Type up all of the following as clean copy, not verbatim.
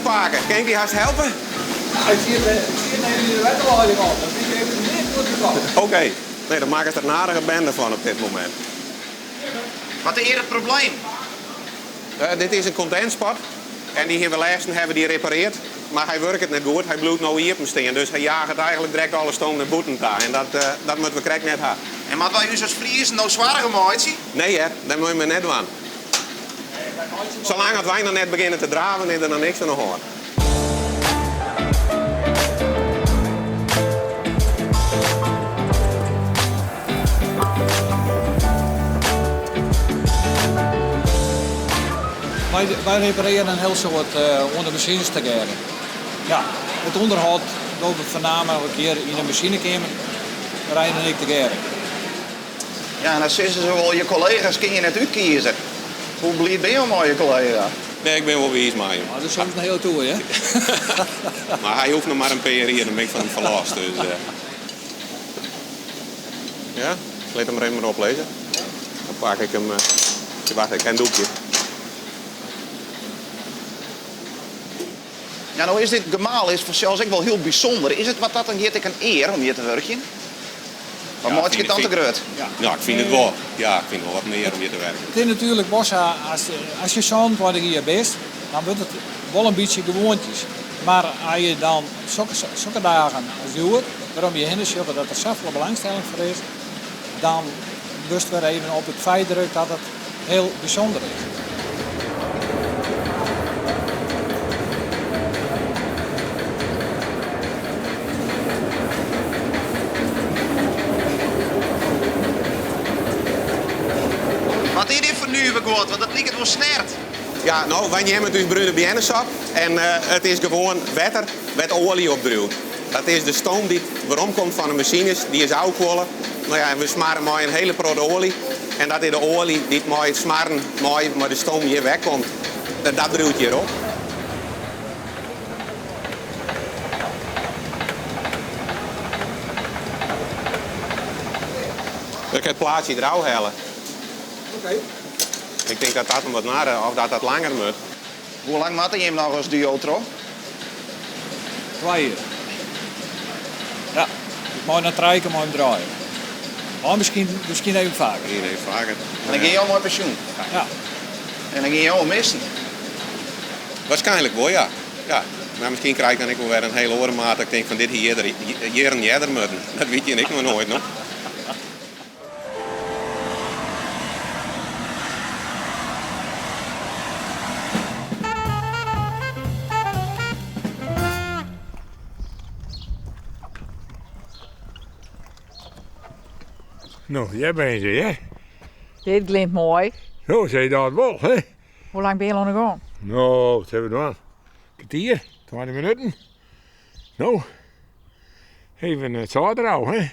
Pake, kin ik dy hast helpe? Ik siet even yn de wetterleiding op, dat wie even net goed te Oké, nee, dan makket der in aardige bende fan op dit momint. Wat is it probleem? Dit is in kondenspot en dy hawwe we lêsten hawwe dy repareard, mar hy wurket net goed. Hy bliuwt no iepen stean, dus hy jaget eigentlik direkt alle stoom nei bûten ta en dat dat moatte we krekt net ha. En moatte wy ús as Friezen no soargen meitsje? Nee hear, dat moatte we net dwaan. Salang as wy noch net begjinne te draven is der noch niks oan de hân. Wy reparearje in hiel soad oan de masines tegearre. Ja, it ûnderhâld dogge we foarnamelijk hjir yn de masinekeamer, Rein en ik tegearre. Ja, en dan sizze se wol, je kollega's kinne je net útkieze. Hoe bliid binne jo mei je kollega? Nee, ik bin wol wiis mei him. Dat is soms in hiele toer, hè? Mar hy hoecht noch mar in pear jier, dan bin ik fan him ferlost. Dus, ja, ik lit him der even mar oplizze. Dan pak ik him. Wacht, ik ha in doekje. Ja, no is dit gemaal is fansels ek wol hiel bysûnder. Is it wat dat oangiet ek in ear om hjir te wurkjen? Of meitsje ik it dan te grut? Ja, ik fyn it wol. Ja, ik fyn it wol wat in ear om hjir te werken. It is natuerlik wol sa, as je 27 jier bist, dan wurdt it wol in bytsje gewoantjes. Mar as je dan sokke dagen as hjoed, wer om je hinne sjogge dat der safolle belangstelling foar is, dan wurdst wer even op it feit drukt dat it hiel bysûnder is. Wat is dit foar nuver guod? Want it liket wol snert. Ja, no, wy neame it ús brune beannesop en it is gewoan wetter wêr't oalje op driuwt. Dat is de stoom dy't weromkomt fan de masines, dy is ôfkuolle. No ja, en we smarre mei in hiele protte oalje. En dat is de oalje dy't mei it smarren, mei mei de stoom hjir wegkomt. Dat driuwt hjir op. Ik ha it plaatsje der ôfhelle. Oké. Ik tink dat dat him wat narre, of dat dat langer moat. Hoe lang moatte jim noch as duo troch? Twa jier. Ja, ik mei noch trije kear mei him draaie. Mar miskien, miskien even faker. Even faker. En dan gean jo mei pensjoen? Ja. En dan gean jo missen? Waarskynlik wol, ja. Ja. Mar miskien krij ik dan ek wol wer in hiel oare maat dat ik tink fan dit hie earder, jierren earder moatten. Dat wit je ek noch noait, no. No, hjir binne se, hè? Dit glimt moai. No, sei dat wol, hè? Hoe lang bin je al oan de gong? No, wat hawwe we dwaan? Kertier, 20 minuten. No, even it sâlt derôf, hè?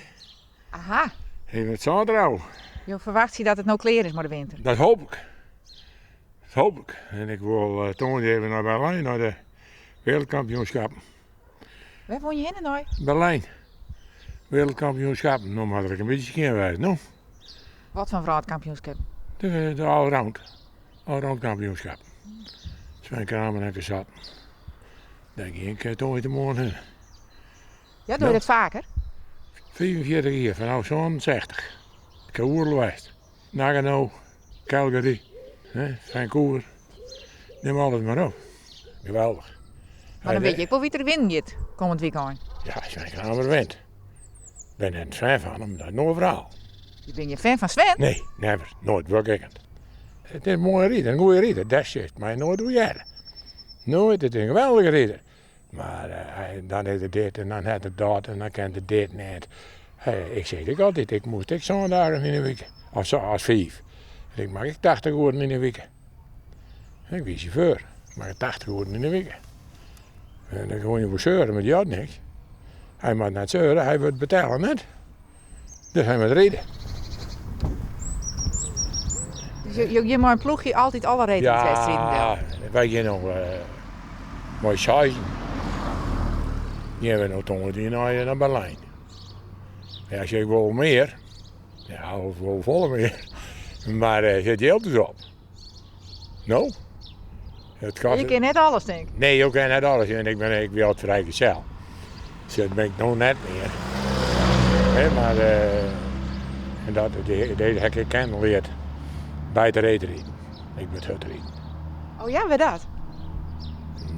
Aha. Even it sâlt derôf. Jo ferwachtsje dat it no klear is mei de winter? Dat hoop ik. Dat hoop ik. En ik wol eh, tongersdei even nei Berlijn, nei de wereldkampioenschappen. Wêr wolle je hinne nei? Berlijn. Wereldkampioenschappen. No moat der ek in bytsje skjin wêze, no. Wat foar wrâldkampioenskip? De, de allround. Allround kampioenskap. Sven Kramer en Casat. Dêr gean ik tongersdeitemoarn hinne. Ja, doe je dat faker? 45 jier, fanôf 67. Ik ha oeral west. Nagano, Calgary, Vancouver. Nim alles mar op. Geweldich. Mar dan wit je ek wol wie't der winnen giet kommend wykein. Ja, Sven Kramer wint. Ik bin net in fan fan him, dat is in oar ferhaal. Je binne gjin fan fan Sven? Nee, never. Noait. Wurk ek net. It is in moaie rider, in goede rider. Dêr silst my noait oer hearre. Noait. It is in geweldige rider. Mar dan is er dit en dan hat er dat en dan kin er dit net. Ik sis ek altyd, ik moast ek sân dagen yn 'e wike, of sa as fiif. En ik makke ek 80 oeren yn 'e wike. Ik wie sjauffeur, ik makke 80 oeren yn 'e wike. En dan gewoan je wol seure, mar dy jout niks. Hy moat net seure, hy wurdt betelle net. Dus hy moat ride. Dus jo gean mei in ploechje altyd alle reedrydwedstriden del? Ja, wy gean no mei seizen. Gean we no tongersdei nei nei Berlijn. Ja, as ik wol mear, ja, of wol folle mear, mar sit jild dus op. No? It kostet... Je kinne net alles, tink ik. Nee, jo kinne net alles. En ik bin ek wie altyd frijgezel. Dus dat bin ik no net mear. Hè, mar en dat, deze ha ik kennen leard by it reedriden. Ik by it hurdriden. Oh ja, wêr dat?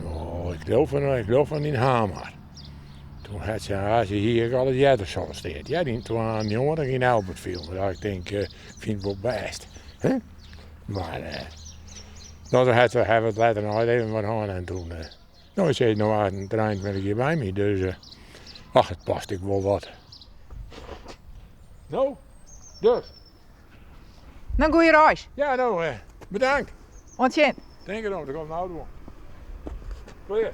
No, ik leau fan, ik leau fan yn Hamar. Toen hat se, ja, se hie ek alris earder solliciteerd. Ja, yn 92 yn Albertville. Ja, ik tink, ik fyn it wol bêst. Hè? Mar, no, dan hat, hawwe we it letter noch even wat hân en toen, no, se is no 28 jier by my, dus, ach, it past ek wol wat. No, dus. No, goeie reis. Ja, no, bedankt. Oant sjen. Tink erom, der komt in auto oan. Klear.